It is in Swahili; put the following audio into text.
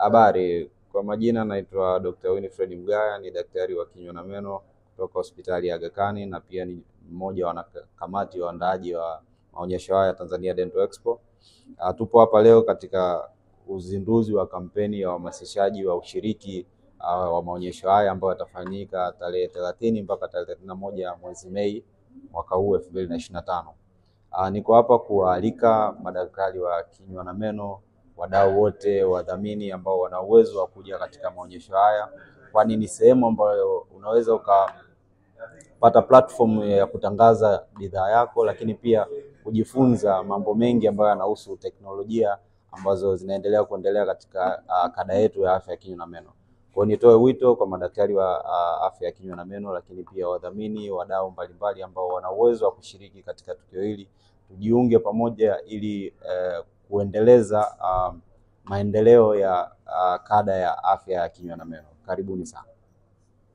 Habari, kwa majina naitwa Dr. Winifred Mgaya, ni daktari wa kinywa na meno kutoka hospitali ya Aga Khan na pia ni mmoja wa wanakamati waandaaji wa maonyesho haya Tanzania Dental Expo. Tupo hapa leo katika uzinduzi wa kampeni ya uhamasishaji wa ushiriki wa maonyesho haya ambayo yatafanyika tarehe 30 mpaka tarehe 31 mwezi Mei mwaka huu 2025. Niko hapa kuwaalika madaktari wa kinywa na meno, wadau wote, wadhamini ambao wana uwezo wa kuja katika maonyesho haya, kwani ni sehemu ambayo unaweza ukapata platform ya kutangaza bidhaa yako, lakini pia kujifunza mambo mengi ambayo yanahusu teknolojia ambazo zinaendelea kuendelea katika kada yetu ya afya ya kinywa na meno. Kwa hiyo nitoe wito kwa madaktari wa afya ya kinywa na meno, lakini pia wadhamini, wadau mbalimbali ambao wana uwezo wa kushiriki katika tukio hili, tujiunge pamoja ili kuendeleza maendeleo ya kada ya afya ya kinywa na meno. Karibuni sana.